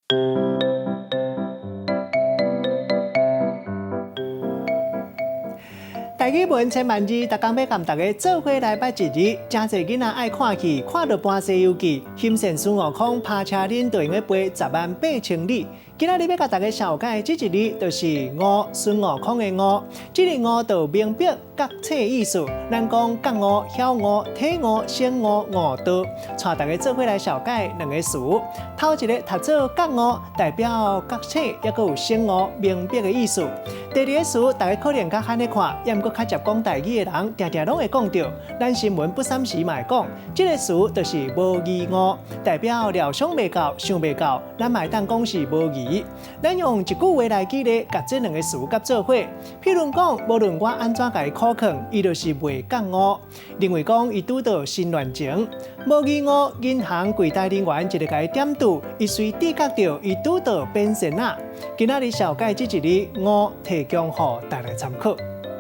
台語文千萬字，逐工欲共大家做伙來捌一字。誠濟囡仔愛看戲，看著搬《西遊記》，欣羨孫悟空拍車輪就會用飛10萬八千里。今仔日欲共大家紹介這一字，就是悟，孫悟空的悟。這个悟就明白覺醒意思。咱講覺悟、曉悟、體悟、醒悟、悟道，帶大家做伙來紹介兩个詞。頭一个讀做覺悟，代表覺醒，抑閣有醒悟、明白的意思。第二个詞，大家可能較罕咧看，抑毋過較捷講台語的人，定定攏會講著。咱新聞不三時嘛會講，這个詞就是無疑悟，代表料想袂到、想袂到，咱嘛會當講是無疑。咱用一句話來舉例，共這兩个詞佮做伙。譬如講，無論我按怎共伊苦勸，伊就是袂覺悟。認為講伊拄著新亂情，無疑悟，銀行櫃台人員一个共伊點拄，伊隨知覺著伊拄著變仙仔。今仔日紹介這一字悟，提供予大家參考。